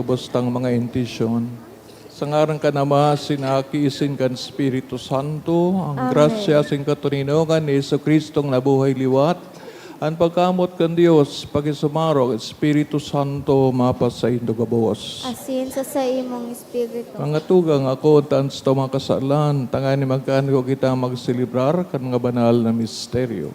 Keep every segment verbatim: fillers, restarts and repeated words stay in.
Gustang mga intensyon. Sa ngaran kan Ama, sin Aki, isin kan Espiritu Santo, ang Amen. Grasya sin katoninongan ni Jesu-Cristong nabuhay liwat, an pagkamoot kan Dios, pakisumaro kan Espiritu Santo, mapasaindo gabos. Asin sa saimong espiritu. Mga tugang, ako, tan sa mga kasalan, tanganing magkaanggo kita magselebrar kan mga banal na misteryo.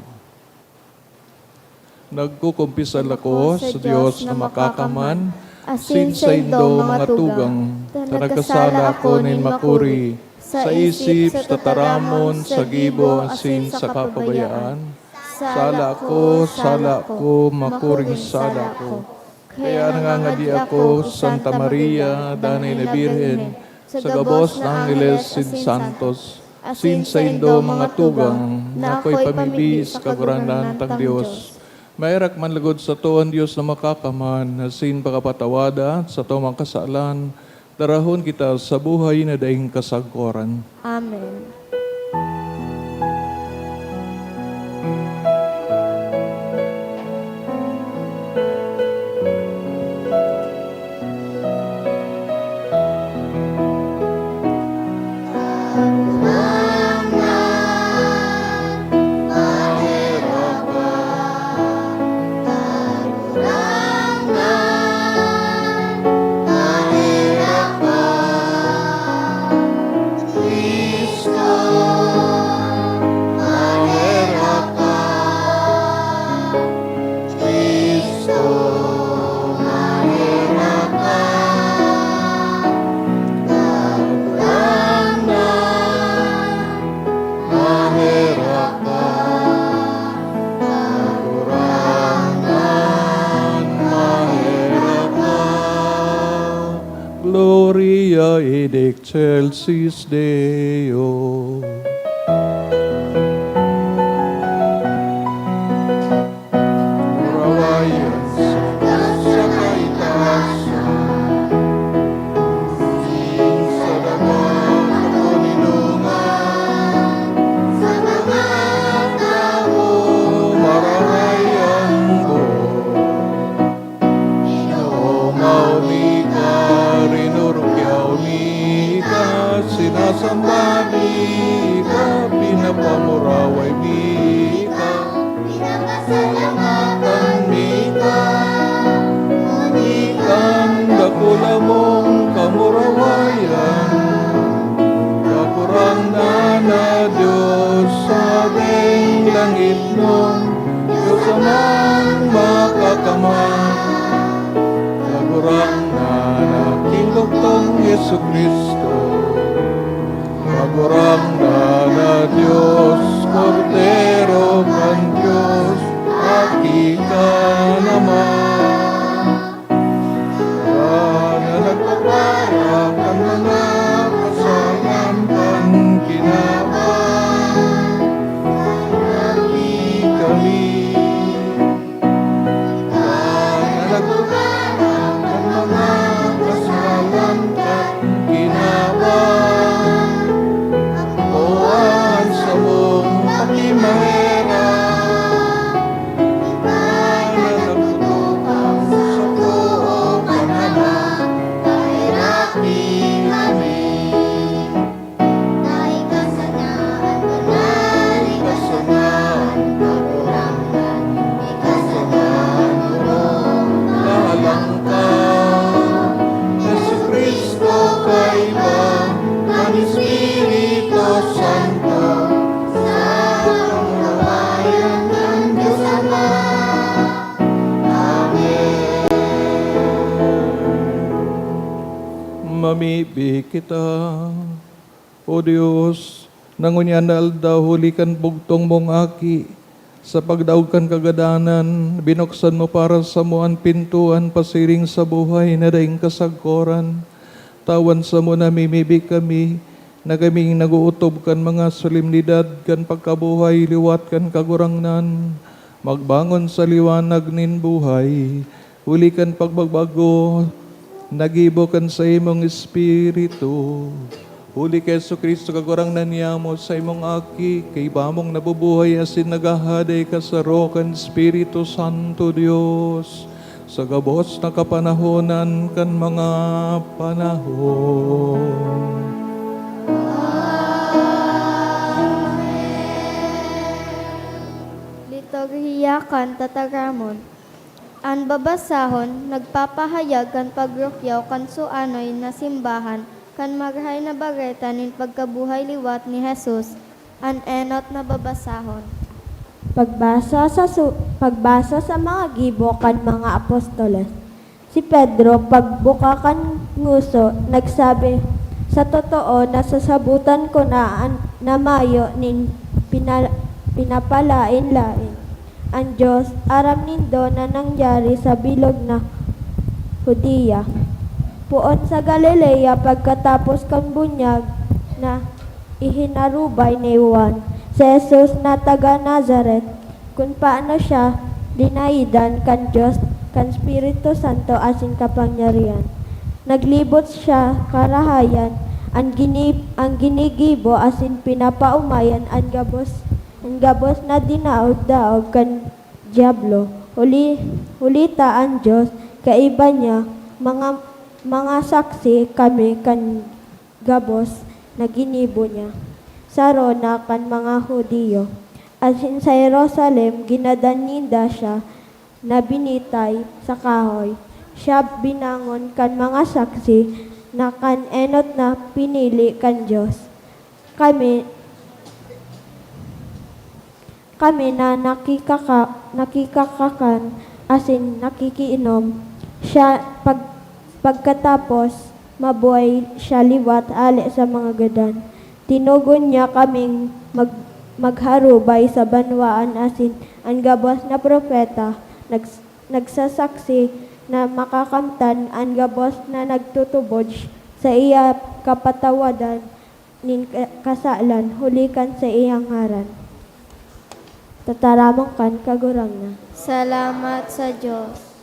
Nagkukumpisal ako sa Dios na makakaman, asin saindo mga tugang, ta nagkasala ako nin makuri, sa isip, sa tataramon, sa gibo, asin sa kapabayaan. Sala ko, sala ko, makuring sala ko. Kaya nangangadi ako, Santa Maria, Danay na Birhen, sa gabos na angheles sin santos, asin saindo mga tugang, na akoy pamibi sa Kagurangnan tang Dios. Maherak man logod sato an Dios na makakaman, asin pakapatawada sato mga kasalan, darahon kita sa buhay na daing kasagkoran. Amen. Cristo, maherak ka. Kagurangnan, maherak ka. Kagurangnan, maherak ka. Gloria in excelsis Deo. Murawayan sa, sa kaitaasan, sa daga na kaninungan, sa mga tawo mararayan ko. Ginoo, mayo mi ka, rinurukyaw mi ka, sinasamba mi ka, pinapamuraway mi ka, pinapasalamatan mi ka, huli kan dakula mong kamurawayan. Kagurangnan na Dios, sa langit mo, Dios Amang makakaman. Kagurangnan na Kinugtong Jesu-Cristo. Kagurangnan na Dios, Kordero kan Dios, Aki kan Ama. Siya na nagpapara kan mga kasalan kan kinaban. Kaya kami. Siya na nagpapara kan mga kasalan kan kinaban. Ako an samong pakimaherak. Ika na nagtutukang sa too kan Ama, paheraki kami. Dai ka sana an banal, ika sana an Kagurangnan, ika sana an orog na halangkaw. Jesu-Cristo, kaiba kan Espiritu Santo, sa kamurawayan kan Dios Ama. Amen. Mamibi kita. O Dios, na ngunyan na aldaw, huli kan bugtong mong Aki, sa pagdaog kan kagadanan, binuksan mo para samo an pintoan pasiring sa buhay na daing kasagkoran. Tawan samo namimibi kami, na kaming nag-ootob kan mga solemnidad kan pagkabuhay liwat kan Kagurangnan, magbangon sa liwanag nin buhay, huli kan pagbagbago na gibo kan saimong Espiritu. Huli ki Jesu-Cristo, Kagurangnan niamo, saimong Aki, kaiba mong nabubuhay asin naghahade ka sa saro kan Espiritu Santo, Dios, Sa gabos na kapanahonan kan mga panahon. Liturhiya kan Tataramon. An babasahon nagpapahayag kan pagrukyaw kan suanoy na simbahan kan Marahay na Bareta nin pagkabuhay liwat ni Jesus. An enot na babasahon. Pagbasa sa su-, pagbasa sa mga gibo kan mga apostoles. Si Pedro, pagbuka kan ngoso, nagsabi, "Sa totoo, nasasabotan ko na an, na mayo nin pina-, pinapalaen-laen an Dios. Aram nindo na nangyari sa bilog na Judea, poon sa Galilea, pagkatapos kan bunyag na ihinarubay ni Juan, si Jesus na taga Nazaret, kun paano siya dinaidan kan Dios, kan Espiritu Santo asin kapangyarihan. Naglibot siya karahayan, an gini-, an ginigibo asin pinapaomayan an gabos, an gabos na dinaog-daog kan Diablo. Huli, huli ta an Dios kaiba niya, mga, mga saksi kami kan gabos na ginibo niya, saro na kan mga Judio. Asin sa Jerusalem, ginadan ninda siya na binitay sa kahoy. Siya binangon kan mga saksi na kan enot na pinili kan Dios. Kami, kami na nakikaka-, nakikakakan asin nakikiinom, siya pag-, pagkatapos, mabuhay siya liwat hale sa mga gadan. Tinugon niya kaming mag-, magharubay sa banwaan asin an gabos na propeta nags-, nagsasaksi na makakamtan an gabos na nagtutubod sa iya kapatawadan nin ka-, kasalan huli kan saiyang ngaran. Tataramon kan Kagurangnan. Salamat sa Dios.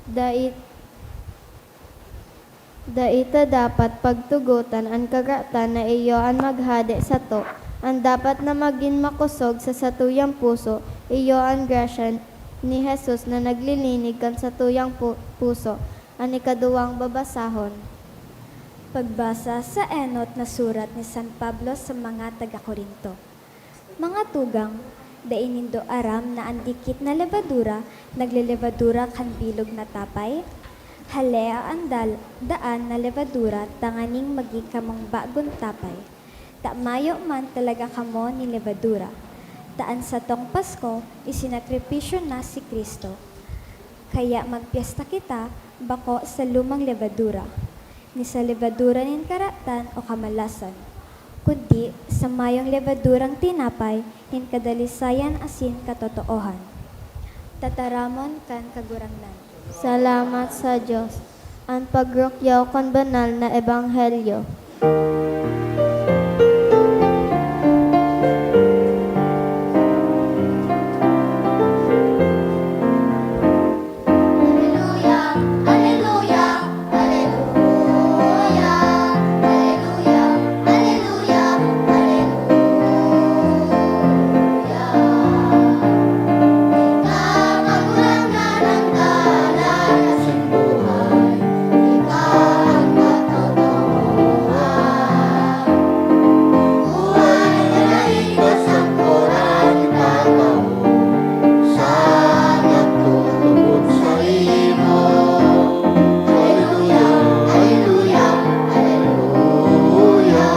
Dai, dai ta dapat pagtugotan an karatan na iyo an maghade sato. An dapat na magin makosog sa satuyang puso, iyo an grasya ni Jesus na naglilinig kan satuyang pu-, puso. An ikaduwang babasahon. Pagbasa sa enot na surat ni San Pablo sa mga taga-Corinto. Mga tugang, dai nindo aram na an dikit na lebadura naglelebadura kan bilog na tapay? Halea an dal-, daan na lebadura tanganing magin kamong bagong tapay, ta mayo man talaga kamo nin lebadura. Ta an satong Pasko, isinakripisyo na si Cristo. Kaya magpyesta kita, bako sa lumang lebadura, ni sa lebadura nin karatan o kamalasan, kundi sa mayong lebadurang tinapay nin kadalisayan asin katotoohan. Tataramon kan Kagurangnan. Salamat sa Dios. An pagrukyaw kan banal na ebanghelyo. Aleluya, aleluya, aleluya, aleluya, aleluya, aleluya. Ika, Kagurangnan, an dalan asin buhay. Ika an katotoohan. Buhay na nahikas ang korang ipatao sa nagtutubod saimo. Aleluya, aleluya, aleluya,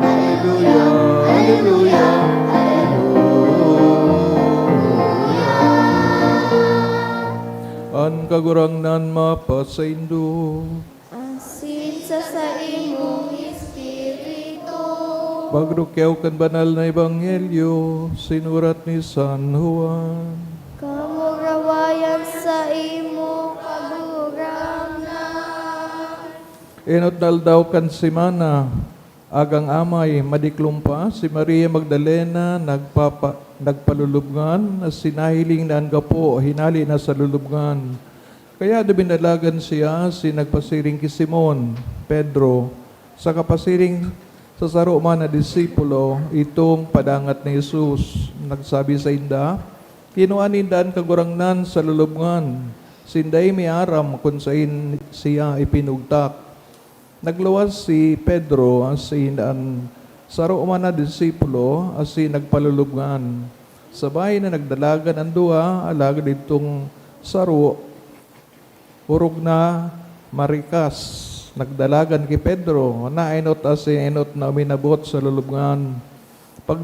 aleluya, aleluya, aleluya. An Kagurangnan mapasaindo. Asin sa saimong espiritu. Pagrukyaw kan banal na ebanghelyo, sinurat ni San Juan. Kamurawayan saimo, Kagurangnan. Enot na aldaw kan semana, agang amay, madiklom pa, si Maria Magdalena nagpapa-, nagpalulubngan, asin nahiling na an gapo hinale na sa lulubngan. Kaya duminalagan siya asin nagpasiring ki Simon, Pedro, saka pasiring sa saro man na disipulo, itong padangat ni Jesus. Nagsabi sainda, "Kinua ninda an Kagurangnan sa lulubngan, sinda mi aram kun saen siya ipinugtak." Nagluwas si Pedro asin an saro man na disipulo asin nagpalulubngan. Sabay na nagdalagan an duwa, alagad idtong saro, orog na marikas, nagdalagan ki Pedro, naenot asin enot na uminabot sa lulubngan. Pag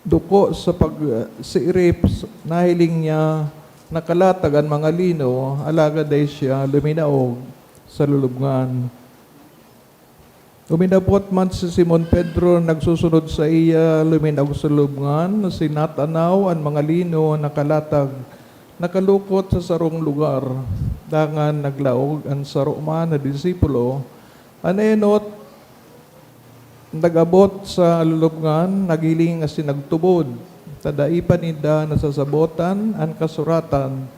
duko sa pagsiirip, nahiling niya nakalatag an mga lino, alagad dai siya luminaog sa lulubngan. Uminabot man si Simon Pedro, nagsusunod saiya, luminaog sa lulubngan, asin natanaw an mga lino nakalatag, nakalukot sa sarong lugar. Dangan naglaog an saro man na disipulo, an enot nag-abot sa lulubngan, naghiling asin nagtubod, ta dai pa ninda nasasabotan an kasuratan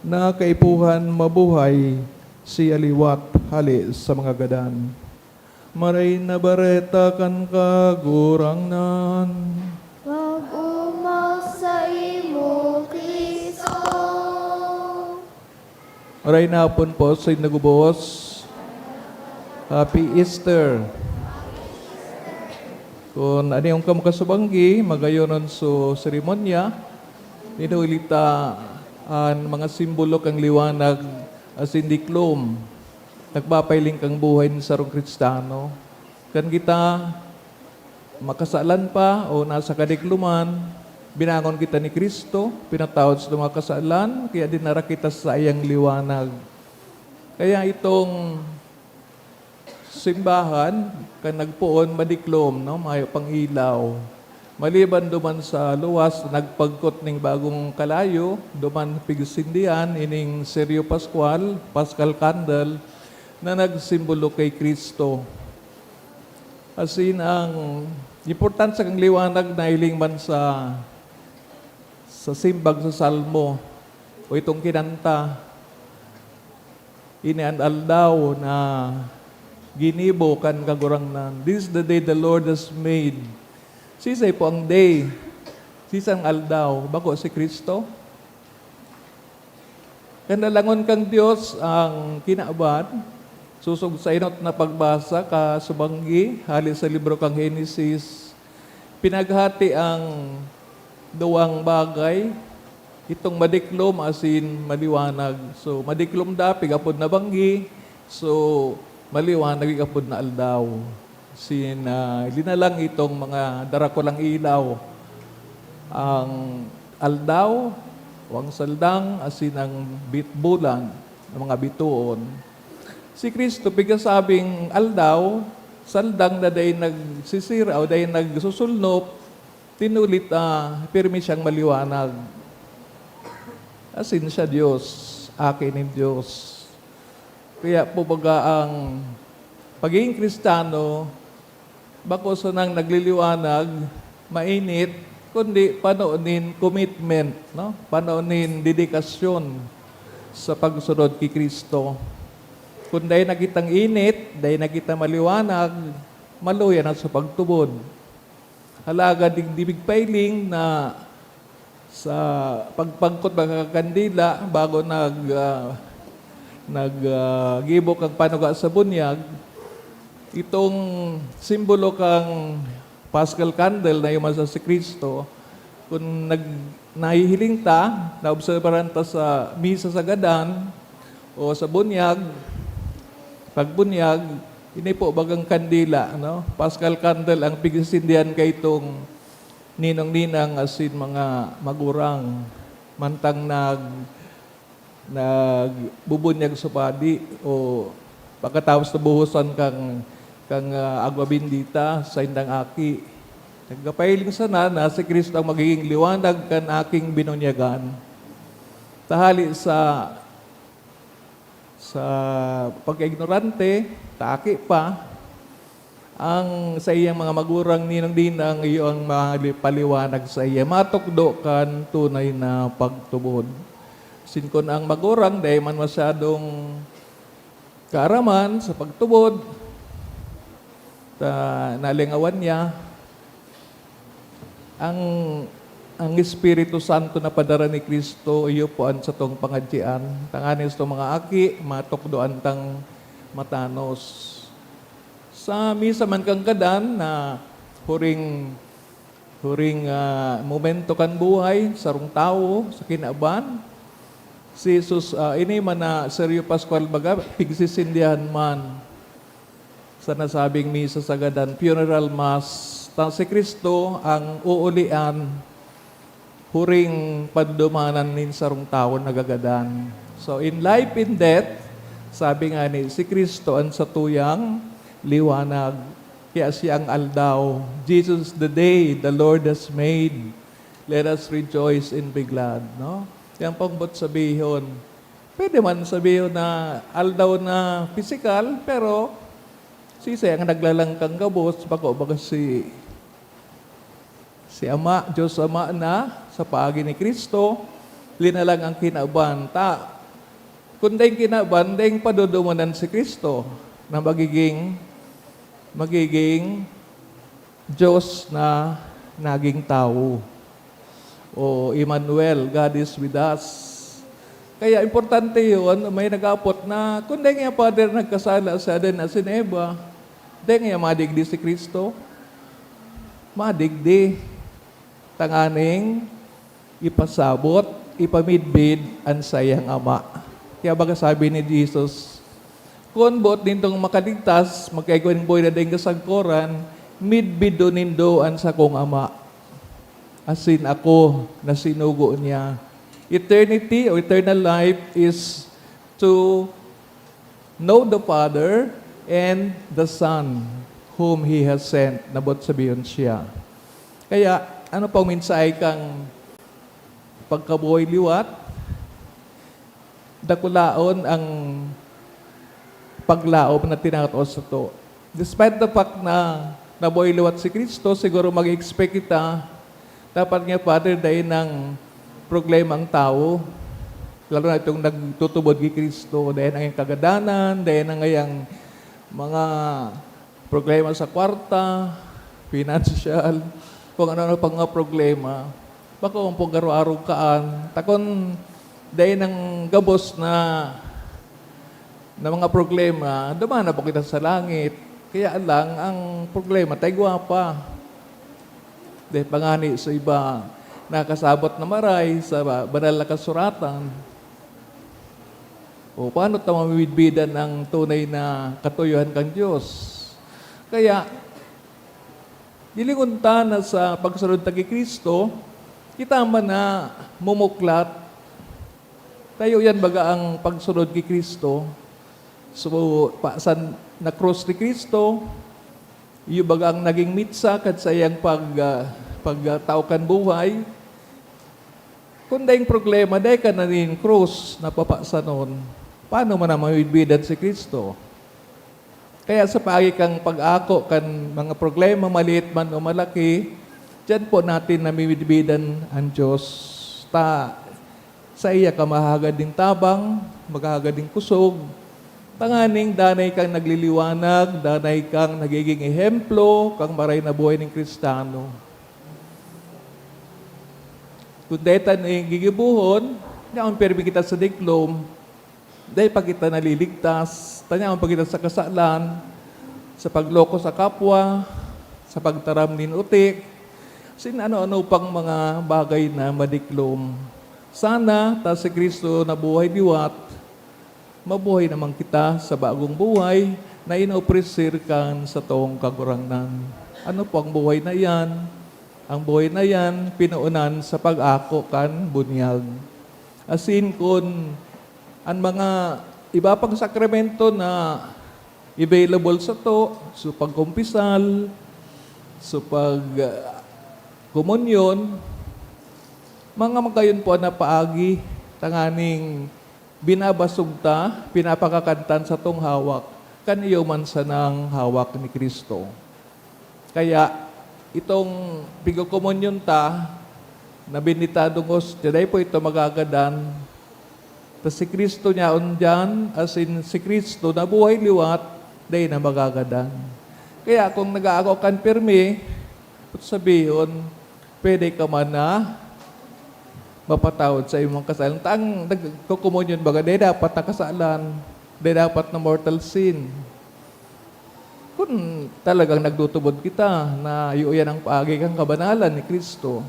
na kaipuhan mabuhay siya liwat hale sa mga gadan. Maray na Bareta kan Kagurangnan. Pag-omaw saimo, Cristo. Maray na hapon po sa inyo gubos. Happy Easter. Kun ano yung kamo kasubanggi, magayonon so seremonya, inuuli ta an mga simbolo kan liwanag asin diklom, nagpapailing kan buhay nin sarong Kristiyano. Kan kita makasalan pa o nasa kadikloman, binangon kita ni Cristo, pinatawad sa mga kasalan, kaya dinara kita sa saiyang liwanag. Kaya itong simbahan, kan nagpoon, madiklom, no? Mayo pang ilaw. Maliban duman sa luwas, nagpagkot ning bagong kalayo, duman pigsindihan ining Sirio Pascual, Paschal Candle, na nagsimbolo kay Cristo. Asin ang importansya kan liwanag nahiling man sa, sa simbag sa Salmo, o itong kinanta, Ini an aldaw na ginibo kan Kagurangnan. This is the day the Lord has made. Sisay po ang day? Sisay ang aldaw? Bako si Cristo? Kanalangon kan Dios ang kinaban, sosog sa enot na pagbasa ka subanggi, hali sa libro kan Henesis, pinaghati ang duwang bagay, itong madiklom asin maliwanag. So, madiklom dapig apod na banggi, so, maliwanag apod na aldaw. Sin, ah, linalang itong mga darakulang ilaw, ang aldaw, o ang saldang, asin ang bit-, bulan, ang mga bituon. Si Cristo, pigasabing aldaw, saldang na dai nagsisira o dai nagsusulnop, tinulit, ah, pirmi siyang maliwanag. Asin siya Dios, Aki nin Dios. Kaya po baga ang pagiging Kristiyano, bako sanang nagliliwanag, mainit, kundi pano nin commitment, no? Pano nin dedikasyon sa pagsunod ki Cristo. Kun dai na kitang init, dai na kita maliwanag, maluya na sa pagtubod. Halaga digdi pigpailing na sa pagpangkot baga kan kandila bago nag, ah, nag, ah, gibo kan panuga sa bunyag, itong simbolo kan Paschal candle na yuman sa si Cristo, kun nag-, nahihiling ta, naobserbaran ta sa misa sa gadan o sa bunyag, pagbunyag, ini po bagang kandila, no? Paschal candle ang pigsisindihan kaitong ninong-ninang asin mga magurang mantang nag-, nagbubunyag sa padi o pagkatapos na buhusan kan, kan, ah, agwa bendita sa indang aki. Nagkapahiling sana na si Cristo ang magiging liwanag kan aking binunyagan. Tahali sa, sa pagkaignorante, ta aki pa, ang saiyang mga magurang ninong-ninang iyo ang mali-, paliwanag saiya, matukdo kan tunay na pagtubod. Sin kun ang magurang dai man masyadong kaaraman sa pagtubod, ta nalingawan niya, ang, ang Espiritu Santo na padara ni Cristo, iyo po an satong pangadyian. Tanganing satong mga aki, matukdoan tang matanos. Sa misa man kan gadan na huring, huring, ah, momento kan buhay, sarong tawo sa kinaban, si Jesus, ah, ini man na Sergio Pascual baga, pigsisindihan man sa nasabing misa sa gadan, funeral mass, ta si Cristo ang uulian huring padudumanan nin sarong tawo nagagadan. So, in life, in death, sabi nga ni, si Cristo an satuyang liwanag. Kaya siya ang aldaw. Jesus, the day the Lord has made. Let us rejoice and be glad, no? Yan pong bot sabihon. Pwede man sabihon na aldaw na pisikal, pero sisay ang naglalang kan gabos, bako baga si, si Ama, Diyos Ama na, sa paagi ni Cristo, linalang ang kinaban. Ta, kun daing kinaban, daing padudumanan si Cristo na magiging, magiging Diyos na naging tawo. O Emmanuel, God is with us. Kaya importante yun, may nag-apot na, kung dai nga, Father, nagkasala si Adan asin Eva, dai nga madigdi si Cristo? Madigdi. Tanganing ipasabot, ipamidbid an saiyang Ama. Kaya baga sabi ni Jesus, "Kun boot nindong makaligtas, magkaigwa nin buhay na daing kasagkoran, midbidon nindo an sakong Ama, asin ako na sinugo niya." Eternity o eternal life is to know the Father and the Son whom He has sent, na boot sabihon siya. Kaya, ano pang mensahe kan pagkabuhay liwat? Dakulaon ang paglaom na tinatao sato. Despite the fact na nabuhay liwat si Cristo, siguro mag-expect kita, dapat nga, Father, dai nang problema ang tawo. Lalo na itong nagtutubod ki Cristo, dai na ngayang kagadanan, dai na ngayang mga problema sa kwarta, pinansyal, kung ano-ano pang mga problema. Bako ang pag-aro-arog kaan, takon dai nang gabos na, na mga problema, duman na ba kita sa langit? Kaya lang, ang problema, taigwa pa. Dai pa ngani sa iba nakasabot na maray sa ba-, banal na kasuratan. O paano ta mamimidbidan ang tunay na katuyohan kan Dios? Kaya, dilingon ta na sa pagsunod ta ki Cristo, kita man na mumuklat. Tayo yan baga ang pagsunod ki Cristo. So, pa, san na krus ni Cristo, iyo baga ang naging mitsa kan saiyang pag, ah, pagtao kan buhay. Kun daing problema, dai ka na nin krus na papasanon. Paano man na mamidbidan si Cristo? Kaya sa paagi kang pag-ako kan mga problema, maliit man o malaki, diyan po natin namimidbidan ang Diyos. Ta, saiya ka mahagad nin tabang, maghagad nin kusog, tanganing danay kang nagliliwanag, danay kang nagiging ehemplo kan maray na buhay nin Kristiyano. Kun dai ta ini gigibohon, yaon pirmi kita sa diklom, dai pa kita naliligtas, ta yaon pa kita sa kasalan, sa pagloko sa kapwa, sa pagtaram nin uti, asin ano-ano pang mga bagay na madiklom. Sana ta si Cristo nabuhay liwat, mabuhay naman kita sa bagong buhay na inopreser kan satong Kagurangnan. Ano po ang buhay na iyan? Ang buhay na iyan, pinoonan sa pag-ako kan bunyag. Asin kun an mga iba pang sakramento na available sato, so pagkumpisal, so pag, ah, komunyon, mga magayon po na paagi tanganing binabasog ta, pinapakakantan satong hawak, kan iyo man sanang hawak ni Cristo. Kaya, itong pigkokomunyon ta, na benditadong hostia, dai po ito magagadan. Ta si Cristo nyaon diyan, asin si Cristo na buhay liwat, dai na magagadan. Kaya kung nag-aako kan pirmi, sabihon, pwede ka man na mapatawad sa imong kasalan. Ta ang nagkokomunyon baga, dai dapat na kasalan, dai dapat na mortal sin. Kun talagang nagtutubod kita na iyo yan ang paagi kan kabanalan ni Cristo.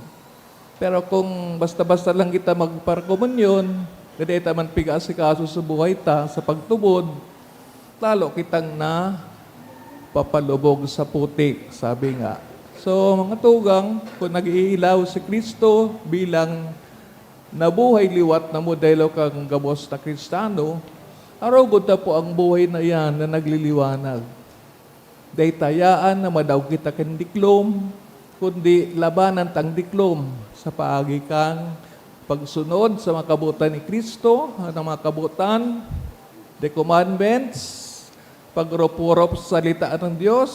Pero kung basta-basta lang kita magparakomunyon, na dai ta man pig-aasikaso sa buhay ta, sa pagtubod, lalo kitang napapalubog sa putik, sabi nga. So, mga tugang, kung nag-iilaw si Cristo bilang nabuhay liwat na modelo kan gabos na Kristiyano, arugod ta po ang buhay na iyan na nagliliwanag. Dai ta hayaan na madaog kita kan diklom, kundi labanan tang diklom sa paagi kan pagsunod sa mga kabotan ni Cristo, ang mga kabotan, the commandments, pagorop-orop sa salita ng Dios,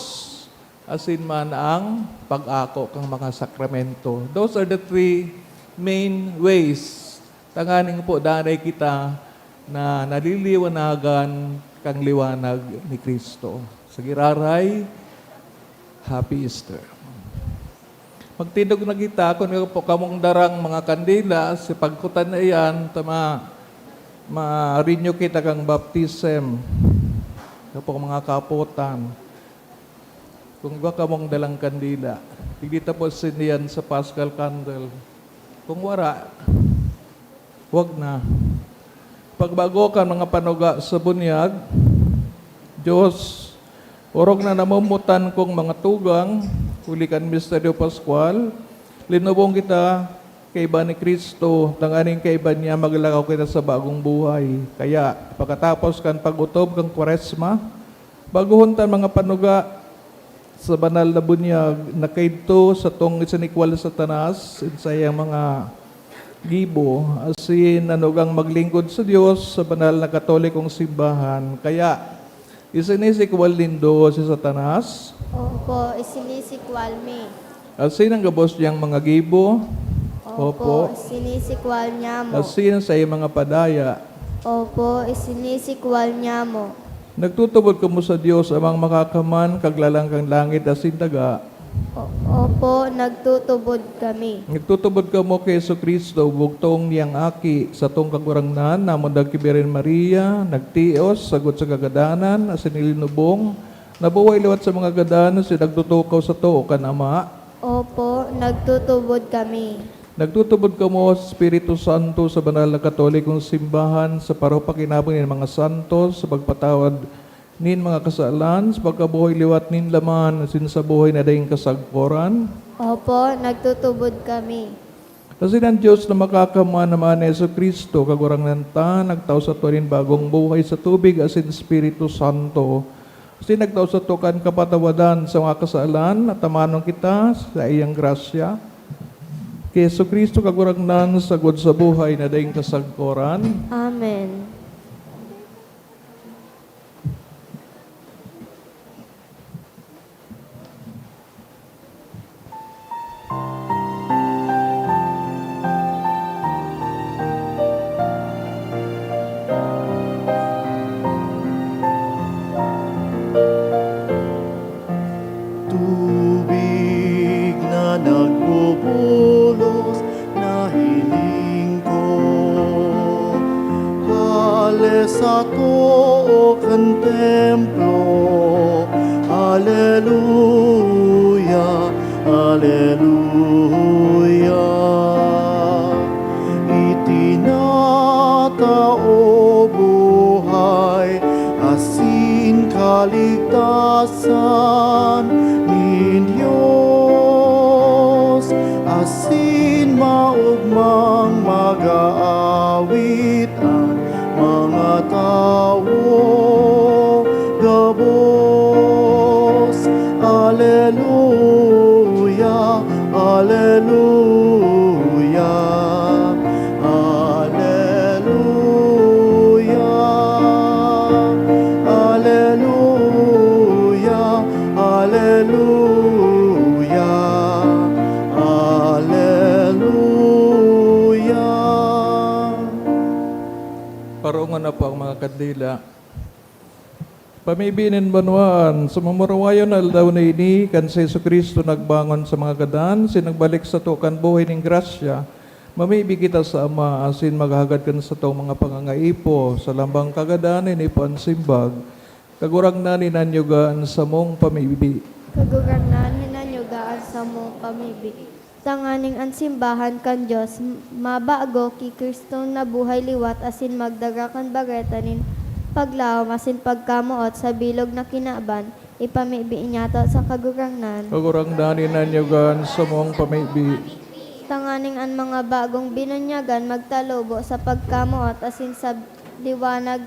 asin man ang pag-ako kan mga sakramento. Those are the three main ways tanganing po danay kita na naliliwanagan kan liwanag ni Cristo. Sa giraray, Happy Easter. Magtindog na kita, kun po kamong darang mga kandila, si pagkutan na iyan, ta ma-, ma-renew kita kan baptism. Ito po mga kapotan. Kung iba kamong dalang kandila, digdi ta po sindihan sa Paschal candle. Kung wara, wag na. Pagbago kan mga panuga sa bunyag, Diyos, orog na namomotan kong mga tugang, huli kan Misteryo Pascual, linubong kita kaiba ni Cristo, tanganing kaiba niya maglakaw kita sa bagong buhay. Kaya, pakatapos kan pag-otob kan Kwaresma, bagohon ta mga panuga sa banal na bunyag na kaidto satong isinikwal ni Satanas, in saiyang mga gibo, asin nanugang maglingkod sa Dios sa banal na Katolikong simbahan. Kaya, isinisikwal nindo si Satanas? Opo, isinisikwal mi. Asin ang gabos niyang mga gibo? Opo, Opo. Isinisikwal niya mo. Asin sa iyong mga padaya. Opo, isinisikwal niya mo. Nagtutubod kamo sa Dios, Amang Makakaman, Kaglalang kan langit asin daga. O-, opo, nagtutubod kami. Nagtutubod kamo ki Jesu-Cristo, bugtong niyang Aki, satong Kagurangnan, na mundag ki Birhen Maria, nagtios, sagkod sa kagadanan, asin ilinubong, nabuhay liwat sa mga gadan, asin nagtutukaw sa too kan Ama. Opo, nagtutubod kami. Nagtutubod kamo sa Espiritu Santo, sa banal na Katolikong simbahan, sa paro-pakinabang nin mga santos, sa pagpatawad nin mga kasalan, sa pagkabuhay liwat nin laman, asin sa buhay na daing kasagkoran. Opo, nagtutubod kami. Asin an Dios na Makakaman, Ama ni Jesu-Cristo, Kagurangnan ta, nagtao sato nin bagong buhay sa tubig asin Espiritu Santo. Asin nagtao sato kan kapatawadan sa mga kasalan, at tamanon kita sa iyang grasya. Ki Jesu-Cristo, Kagurangnan, sagkod sa buhay na daing kasagkoran. Amen. Tubig na nagbubulos, nahiling ko, hale sa too kan templo. Aleluya, aleluya. Itinatao buhay asin kaligtasan nin Dios, asin maogmang mag-aawit an mga tawo gabos. Aleluya, aleluya, aleluya, aleluya, aleluya, aleluya. Parongon na po ang mga kandila. Pamibi nin banwaan, sa mamurawayon na aldaw na ini, kan si Jesu-Cristo nagbangon sa mga gadan, asin nagbalik sato kan buhay nin grasya, mamibi kita sa Ama, asin maghagad kan satong mga pangangaipo, sa lambang kagadan, ini po an simbag. Kagurangnan, hinanyuga an samong pamibi. Kagurangnan, hinanyuga an samong pamibi. Tanganing an simbahan kan Dios m-, mabago ki Cristong nabuhay liwat asin magdara kan bareta nin paglaom asin pagkamoot sa bilog na kinaban, ipamibi niyato sa Kagurangnan. Kagurangnan, hinanyuga an samong pamibi. Tanganing an mga bagong binunyagan magtalubo sa pagkamoot asin sa liwanag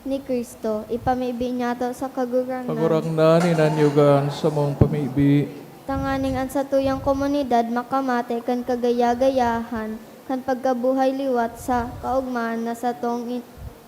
ni Cristo, ipamibi niyato sa Kagurangnan. Kagurangnan, hinanyuga an samong pamibi. Tanganing an satuyang komunidad makamate kan kagaya-gayahan kan pagkabuhay liwat sa kaogmahan na satong i-,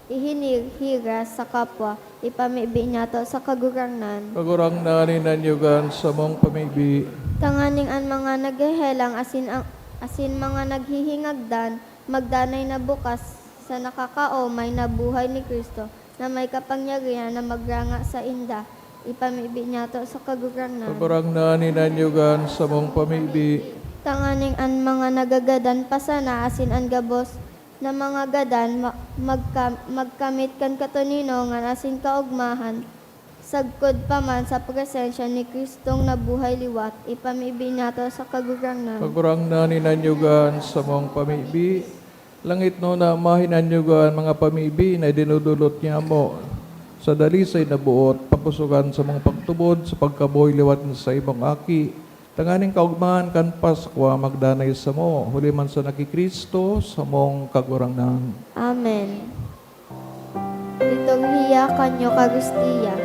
ihinirhiras sa kapwa, ipamibi niyato sa Kagurangnan. Kagurangnan, hinanyuga an samong pamibi. Tanganing an mga naghehelang asin ang, asin mga naghihingagdan magdanay na bukas sa nakakaomay na buhay ni Cristo na may kapangyarihan na magranga sainda, ipamibi niyato sa Kagurangnan. Kagurangnan, hinanyuga an samong pamibi. Tanganing an mga nagagadan pa sana asin an gabos na mga gadan ma-, magka-, magkamit kan katoninongan asin kaogmahan, sagkod pa man sa presensya ni Cristong nabuhay liwat, ipamibi niyato sa Kagurangnan. Kagurangnan, hinanyuga an samong pamibi. Langitnon na Ama, hinanyuga an mga pamibi na idinodolot niamo sa dalisay na boot, pakosogan samong pagtubod sa pagkabuhay liwat nin saimong Aki, tanganing kaogmahan kan Paskwa magdanay samo, huli man sana ki Cristo, samong Kagurangnan. Amen. Liturhiya kan Eukaristia.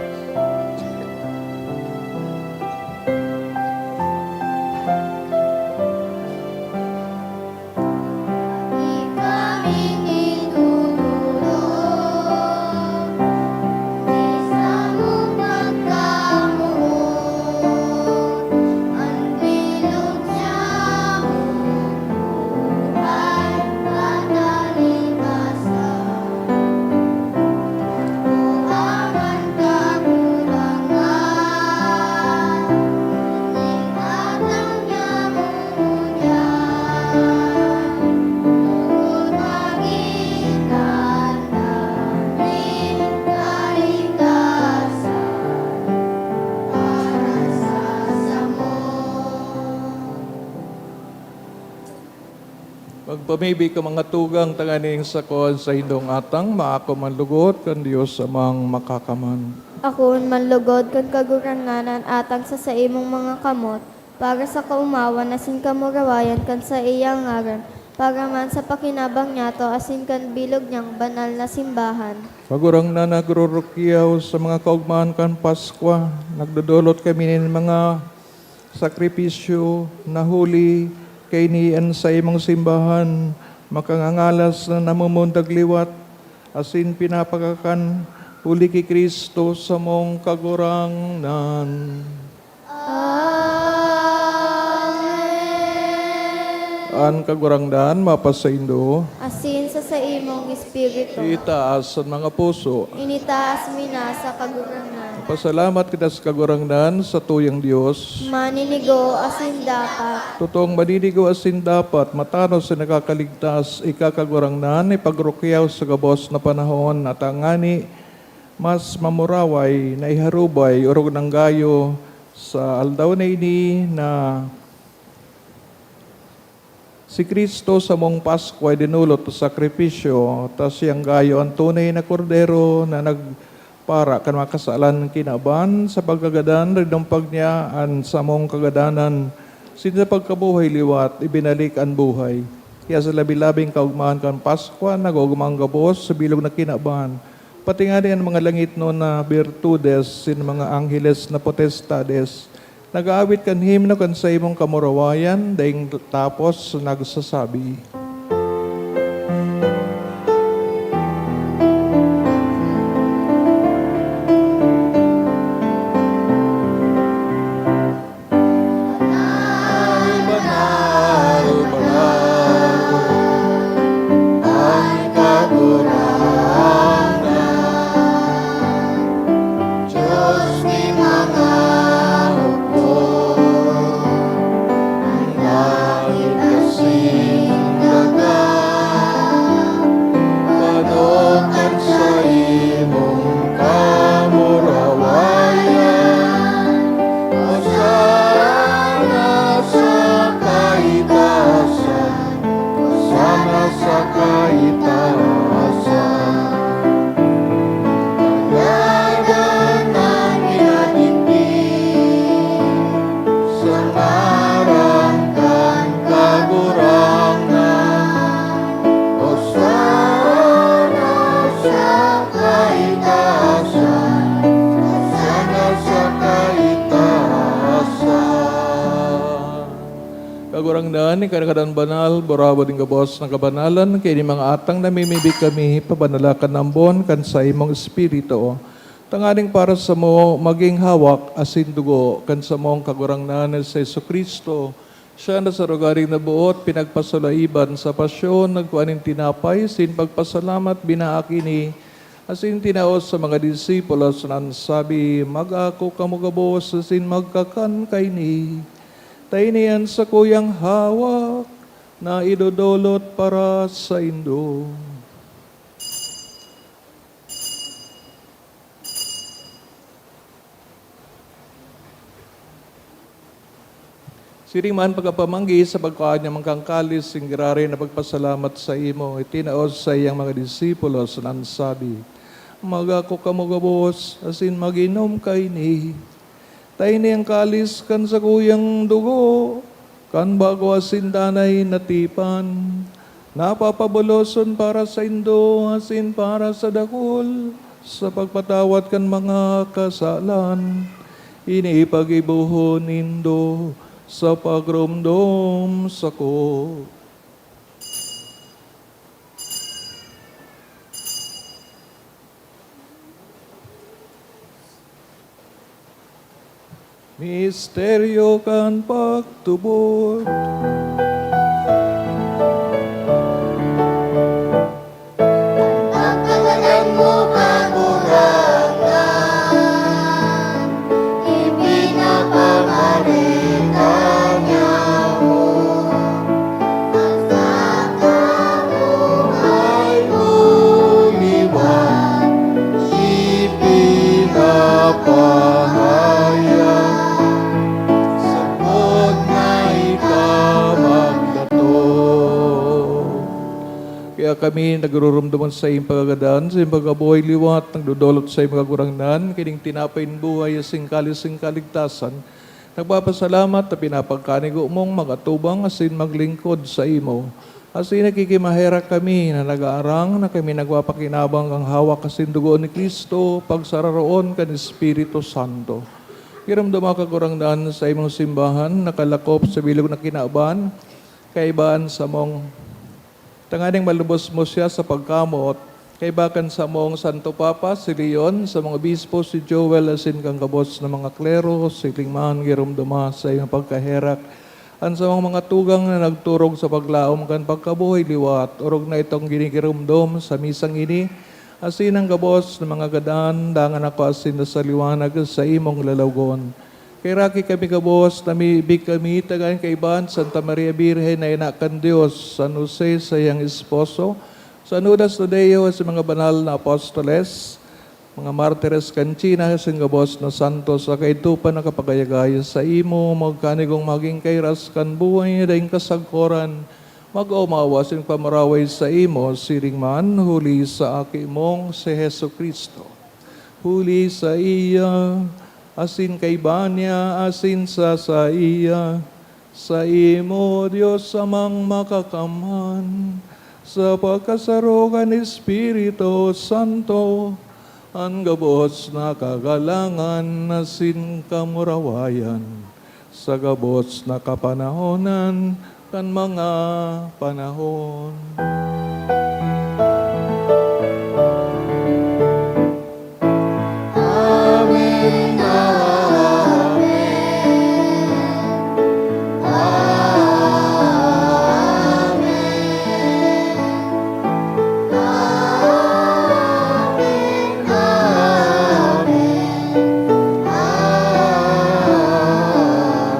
Magpamibi ka mga tugang, tanganing sa kuwan sa indong atang, maako man lugod kan Dios Amang Makakaman. Akoon man lugod kan Kagurangnan an atang sa saimong mga kamot, para sa kaomawan asin kamurawayan kan saiyang ngaran, para man sa pakinabang niyato asin kan bilog niyang banal na simbahan. Kagurangnan, nagrurukyaw sa mga kaogmahan kan Paskwa, nagdodolot kami nin mga sakripisyo na huli kaini an saimong simbahan, makangangalas na namumundag liwat, asin pinapakakan huli ki Cristo samong Kagurangnan. Amen. An Kagurangnan mapasaindo. Asin sa saimong espiritu. Itaas an mga puso. Initaas mi na sa Kagurangnan. Pasalamat kita sa Kagurangnan, satuyang Dios. Maninigo asin dapat. Totoong maninigo asin dapat, matanos na nakakaligtas, ika Kagurangnan, ipagrukyaw sa gabos na panahon, at tangani mas mamuraway na iharubay, orog nang gayo, sa aldaw na ini na si Cristo samong Paskwa dinolot sa sakripisyo, ta siyang gayo an tunay na Kordero na nagpara kan mga kasalan kinaban. Sa pagkagadan, rinumpag niya an samong kagadanan, sinda pagkabuhay liwat, ibinalik an buhay. Kaya sa labi-labing kaogmahan kan Paskwa, nag-oogma an gabos sa bilog na kinaban, pati ngani an mga langitnon na birtudes, sin mga angheles na potestades, nag-aawit kan himno kan saimong kamurawayan, daing tapos nagsasabi, "Banal, banal, banal, an Kagurangnan." Dios nin mga hukbo, an langit asin daga, pano kan saimong kamurawayan. Hosana sa kaitaasan. Hosana sa kaitaasan. Kaya an minadigdi sa ngaran kan Kagurangnan. Hosana sa kaitaasan. Hosana sa kaitaasan. Kagurangnan, ika na kadan banal, burawa nin gabos na kabanalan, kaini mga atang namimibi kami, pabanala kan ambon kan saimong Espiritu, tanganing para samo magin hawak asin dugo kan samong Kagurangnan na si Jesu-Cristo. Siya na sa rogaring naboot, pinagpasalaiban sa pasyon, nagkua nin tinapay, sin pagpasalamat, binaak ini, asin tinaos sa mga disipulos na an sabi, "Mag-ako kamo gabos asin magkakan kaini. Ta ini an sakuyang hawak na idodolot para saindo." Siring man pagkapamanggi sa pagkua niya mangkang kalis, nin giraray na pagpasalamat saimo, itinaos sa iyang mga disipulos na an sabi, "Mag-ako kamo gabos asin mag-inom kaini. Ta ini an kalis kan sakuyang dugo kan bago asin danay na tipan, na papaboloson para saindo asin para sa dakul sa pagpatawad kan mga kasalan. Ini paggibohon nindo sa pagromdom sako." Misteryo kan pagtubod. Pagkagadan mo, Kagurangnan, ipinapamareka niya mo. Ang sakamuhay mo liwat, ipinapahayag. Sagkod na ika mag- Kaya kami nagrurumdom sa iyong pagkagadan, sa iyong pagkabuhay liwat, nagdodolot sa iyong Kagurangnan, kining tinapay nin buhay, asin kalis nin kaligtasan. Nagpapasalamat na pinapagkanigo mong mag-atubang asin maglingkod sa imo. Asin nakikimaherak kami na nag-aarang na kami nagpapakinabang kan hawak asin dugo ni Cristo, pagsararoon kan Espiritu Santo. Giromdoma, Kagurangnan, sa imong simbahan, nakalakop sa bilog na kinaban, kaiba an samong tanganing malubos mo siya sa pagkamoot, kaiba kan samong Santo Papa, si Leon, sa mga obispo, si Joel, asin kan gabos na mga klero, siring man giromdoma sa iyong pagkaherak an samong mga tugang na nagturog sa paglaom kan pagkabuhay liwat, orog na itong ginigiromdom sa misang ini, asin an gabos na mga gadan, dangan ako asin sa liwanag sa imong lalawogon. Kaheraki kami gabos, namimibi kami, tanganing kaiba an Santa Maria Birhen na ina kan Dios, San Jose, saiyang esposo, San Judas Tadeo, sa mga banal na apostoles, mga martires kan China, sa gabos na santos, sa kaidto pa nakapagayagaya sa imo, magkanigong magin kairas kan buhay na daing kasagkoran, mag-omawa asin pamaraway sa imo, siring man, huli sa Aki mong si Jesu-Cristo. Huli saiya, asin kaiba niya, asin sa saiya, saimo, Dios Amang Makakamhan, sa pagkasaro kan Espiritu Santo, an gabos na kagalangan asin kamurawayan, sa gabos na kapanahonan kan mga panahon. Amen. Amen. Amen. Amen. Amen.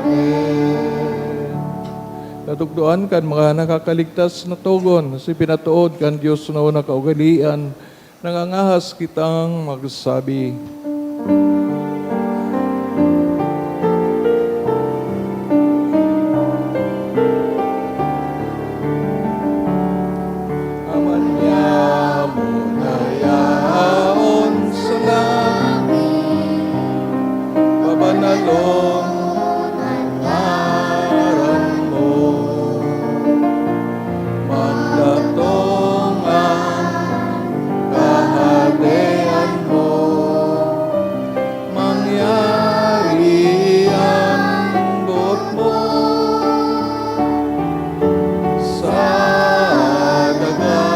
Amen. Natukdoan kan mga nakakaligtas na togon, si pinatood kan Dios na una kaugalian, nangangahas kitang magsabi. Aman niya mo na yaon sa langit, pabanalon an ngaran mo, magdatong an kahadean mo, mangyari an boot mo sa daga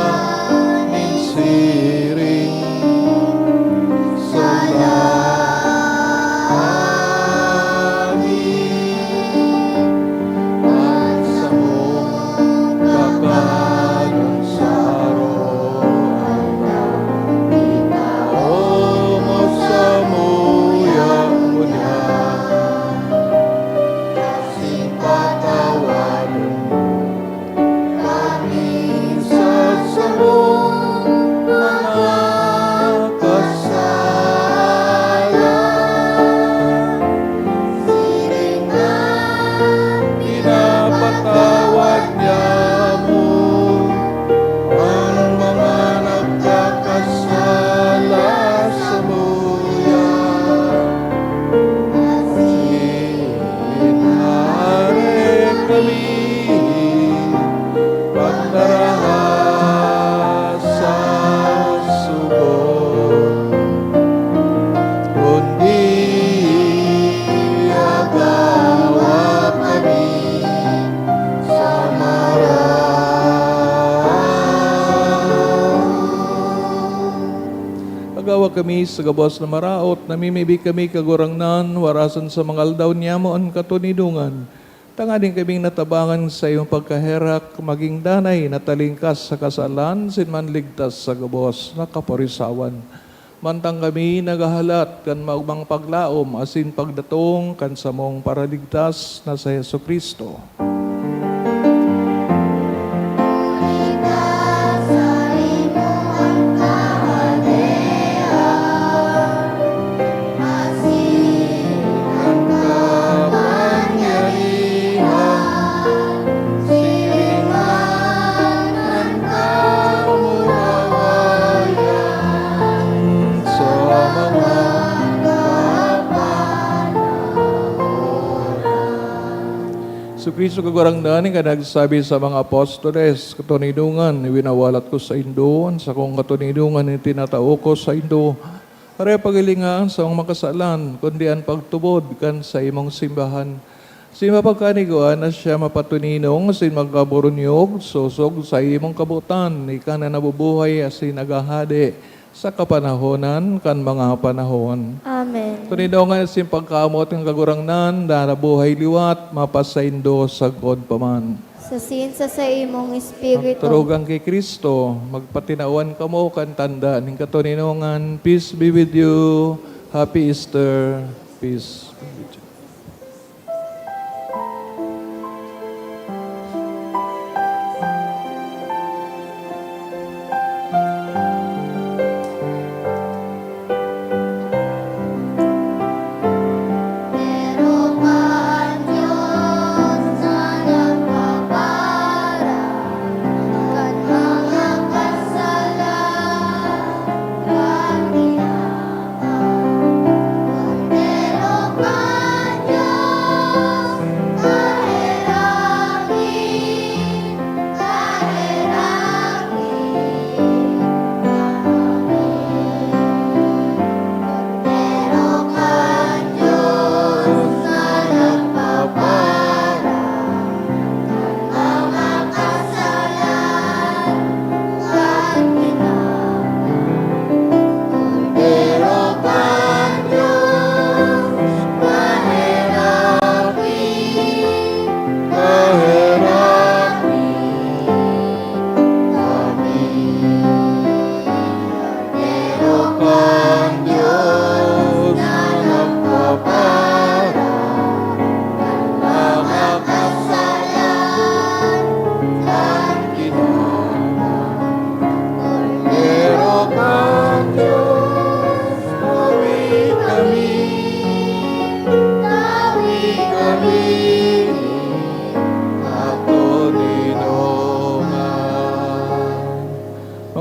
nin siring sa langit. An samong kakanon sa aroaldaw, itao mo samuya ngunyan, asin patawadon mo kami sa samong mga kasala, siring na pinapatawad niamo an mga nagkakasala samuya. Asin maarog kami pagdaraha sa sugot, kundi agawa kami sa maraot. Agawa kami sa gabos na maraot, namimibi kami, Kagurangnan, warasan sa mga aldaw niyamo an katonidongan, tanganing kaming natabangan sa imong pagkaherak, magin danay na talingkas sa kasalan, asin manligtas sa gabos na kaporisawan. Mantang kami naghahalat kan maogmang paglaom asin pagdatong kan samong Paraligtas na si Jesu-Cristo. Kristo Kagurangnan, ika nagsabi sa mga apostoles, "Katoninongan, iwinawalat ko saindo, an sakong katoninongan itinatao ko saindo." Aray paghilinga sa mga makasalan, kundi an pagtubod kan saimong simbahan. Asin mapagkanigwa na siya mapatoninong asin magkaburunyog, sosog sa imong kabotan, ika na nabubuhay asin naghahade sa kapanahonan kan mga panahon. Amen. Toninongan asin pagkamoot kan Kagurangnan na nabuhay liwat, mapasaindo sagkod pa man. Sasin sa saimong espiritu. Magturugang ki Cristo, magpatinawan kamo kan tanda nin katoninongan. Peace be with you. Happy Easter. Peace be with you.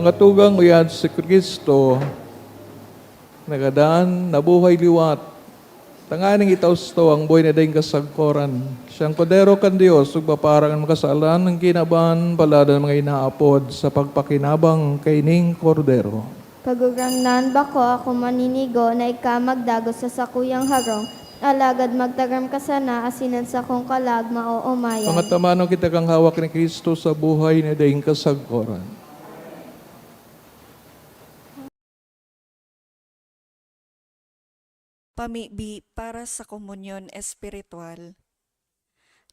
Mga tugang, uya si Cristo nagadan, nabuhay liwat, tanganing itao sato an buhay na daing kasagkoran. Siyang Kordero kan Dios, nagpaparang an mga kasalan, an kinaban, palad an mga inaapod sa pagpakinabang kaining Kordero. Kagurangnan, bako ako maninigo na ika magdagos sa sakuyang harong, alagad magtaram ka sana asin an sakong kalag maoomayan. Pangataman kita kan hawak ni Cristo sa buhay na daing kasagkoran. Pamibi para sa komunyon espiritual.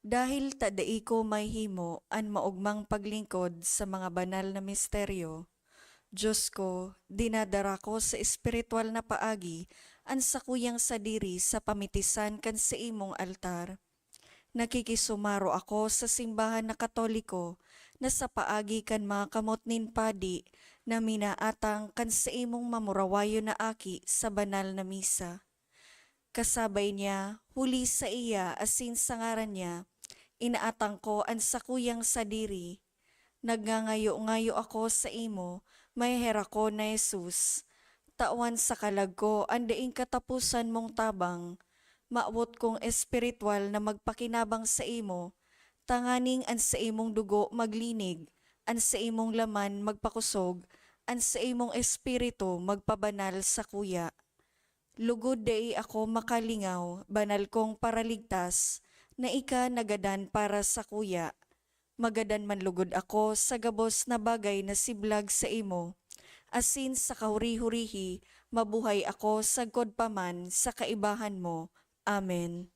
Dahil ta dai ko mahihimo an maogmang paglingkod sa mga banal na misteryo, Diyos ko, dinadara ko sa espiritual na paagi an sakuyang sadiri sa pamitisan kan saimong altar. Nakikisumaro ako sa simbahan na Katoliko na sa paagi kan mga kamot nin padi na minaatang kan saimong mamurawayon na aki sa banal na misa. Kasabay niya, huli saiya asin sa ngaran niya, inaatang ko an sakuyang sadiri. Nagngangayo-ngayo ako saimo, maheherakon na Jesus. Tawan sa kalag ko an daing kataposan mong tabang. Mawot kong espiritual na magpakinabang saimo, tanganing an saimong dugo maglinig, an saimong laman magpakosog, an saimong espiritu magpabanal sakuya. Lugod dai ako makalingaw, banal kong Paraligtas, na ika nagadan para sakuya. Magadan man lugod ako sa gabos na bagay na siblag saimo, asin sa kahuri-hurihi mabuhay ako sagkod pa man sa kaibahan mo. Amen.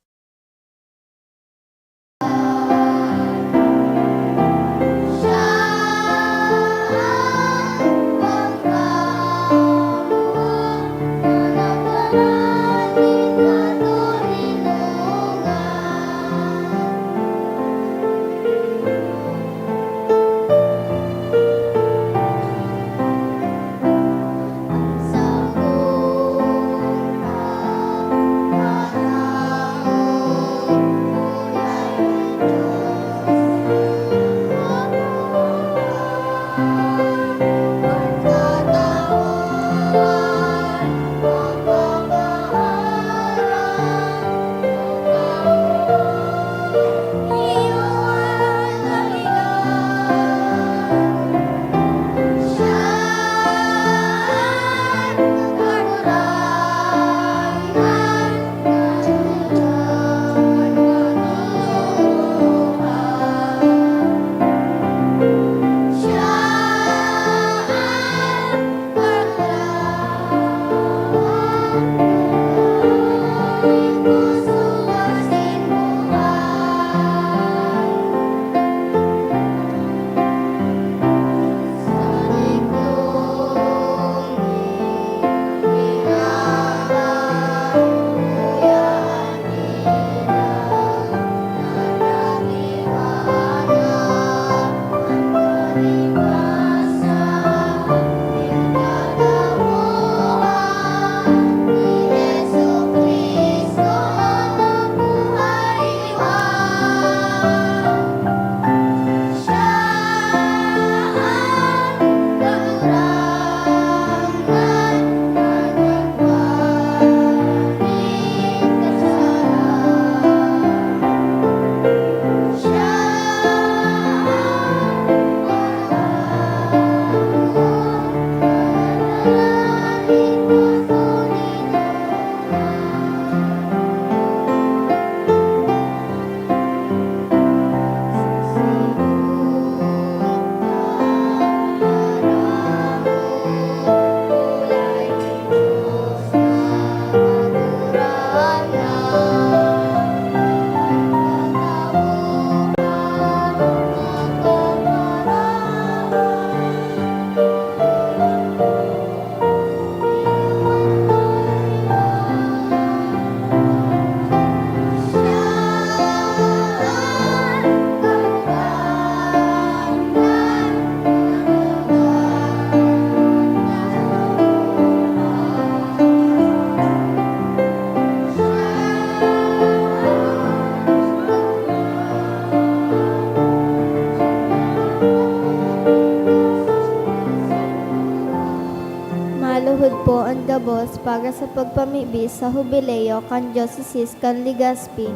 Boss para sa pagpamibi sa Hubileo kan Diocese kan Legazpi.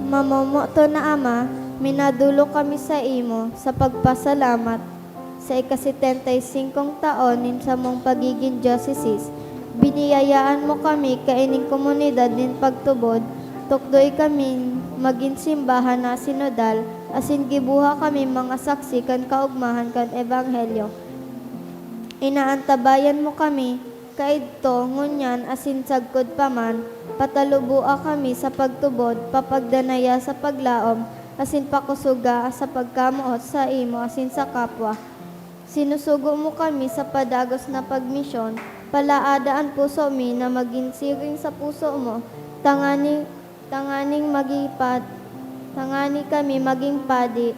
Mamomoto na Ama, minadolok kami saimo sa pagpasalamat sa ika-setenta y singkong taon nin samong pagigin diocese. Biniyayaan mo kami kaining komunidad nin pagtubod, tukdoy kaming magin simbahan na sinodal, asin gibuha kami mga saksi kan kaogmahan kan Ebanghelyo. Inaantabayan mo kami, kaidto, ngunyan, asin sagkod pa man, pataluboa kami sa pagtubod, papagdanaya sa paglaom, asin pakosoga sa pagkamoot saimo asin sa kapwa. Sinusugo mo kami sa padagos na pagmisyon, palaada an puso mi na magin siring sa puso mo, tangani, tanganing maging pad-, tangani kami maging padi,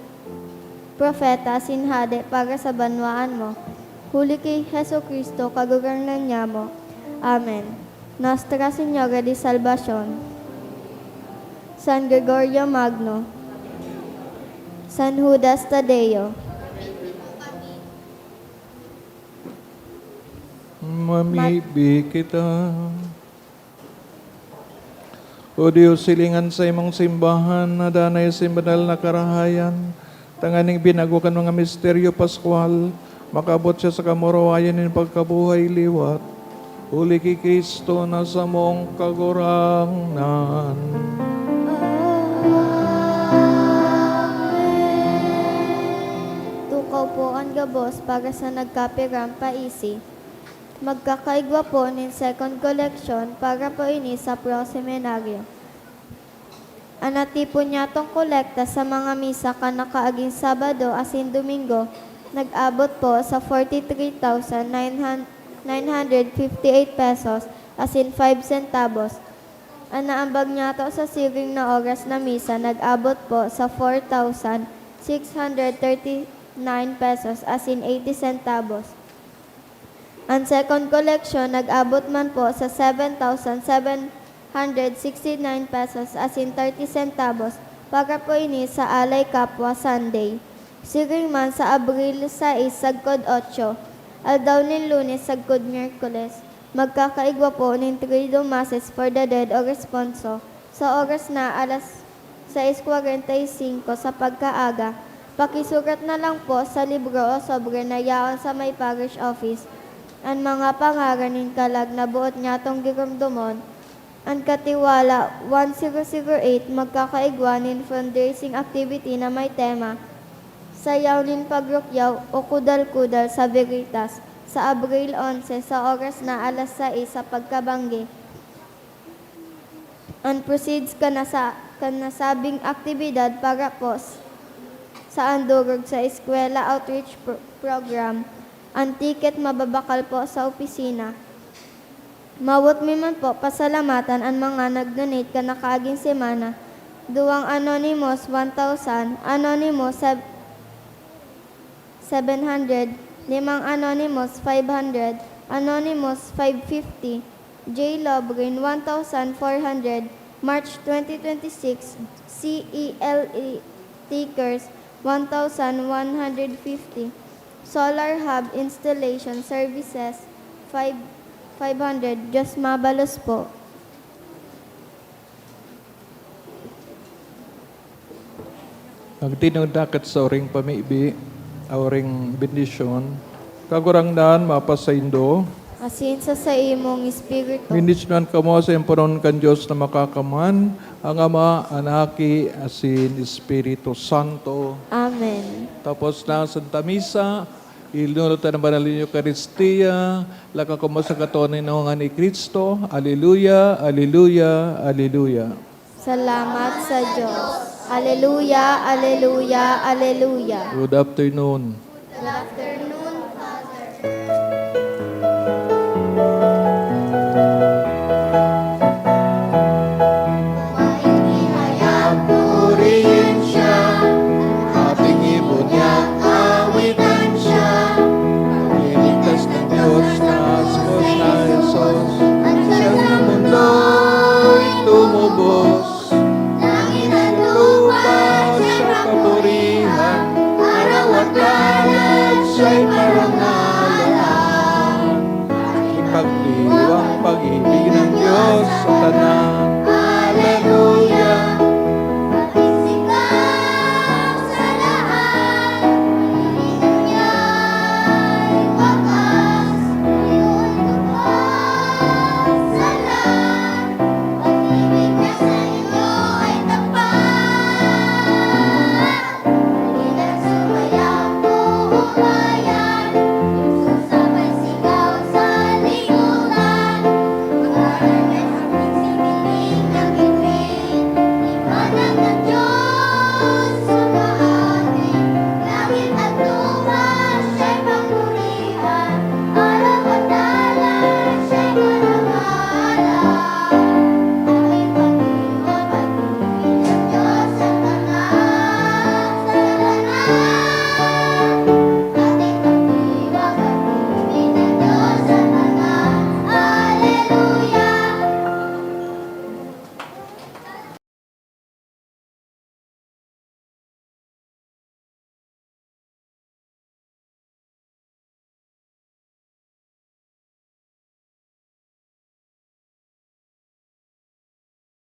propeta asin hade para sa banwaan mo. Huli ki Jesu-Cristo, Kagurangnan nyamo. Amen. Nuestra Señora de Salvacion, San Gregorio Magno, San Judas Tadeo. Mamibi kita. O Dios, hilingan sa imong simbahan na danay sa banal na karahayan, tanganing binago kan mga misteryo paskwal, makaabot siya sa kamurawayan nin pagkabuhay liwat. Huli ki Cristo na samong Kagurangnan. Tukaw po an gabos para sa nagkapirang paisi. Magkakaigwa po nin second collection para po ini sa Pro Seminario. An natipon nyatong kolekta sa mga misa kan nakaaging Sabado asin Domingo nag-abot po sa forty-three thousand nine hundred fifty-eight pesos asin five centavos. An naambag nyato sa siring na oras na misa nag-abot po sa four thousand six hundred thirty-nine pesos asin eighty centavos. An second collection nag-abot man po sa seven thousand seven hundred sixty-nine pesos asin thirty centavos para po ini sa Alay Kapwa Sunday. Siring man sa Abril sais sagkod otso, aldaw nin Lunes sagkod Miyerkules, magkakaigwa po nin Triduum Masses for the Dead o Responso sa oras na alas sais kwarenta y singko sa pagkaaga. Pakisurat na lang po sa libro o sobre na yaon sa may parish office an mga pangaran nin kalag na boot nyatong giromdomon. An Katiwala one zero zero eight magkakaigwa nin fundraising activity na may tema, Sayaw nin Pagrukyaw o Kudal-kudal sa Veritas, sa Abril onse sa oras na alas sais sa pagkabanggi. An proceeds kan nasa-, kan nasabing aktibidad para po s-, sa andurog sa Eskwela Outreach Pro-, Program. An ticket mababakal po sa opisina. Mawot mi man po pasalamatan an mga nag-donate kan nakaaging semana. Duwang anonymous, one thousand, anonymous, sev-, seven hundred, limang anonymous, five hundred, anonymous, five fifty, J Lobrin, one thousand four hundred, March twenty twenty-six, C E L E Takers, one thousand one hundred fifty, Solar Hub Installation Services, five, five hundred, Diyos mabalos po. Magtinod na kat sa oring pamibi, oring bendisyon. Kagurangnan, mapasaindo. Asin sa saimong espiritu. Bendisyonan kamo sa impunon kan Dios na Makakaman, ang Ama, an Aki, asin Espiritu Santo. Amen. Tapos na ang Santa Misa, ilinulot na ang banal na Eukaristia, laka kamo sa katoninongan ni Cristo. Aleluya, aleluya, aleluya. Salamat sa Dios. Aleluya, aleluya, aleluya. Good afternoon.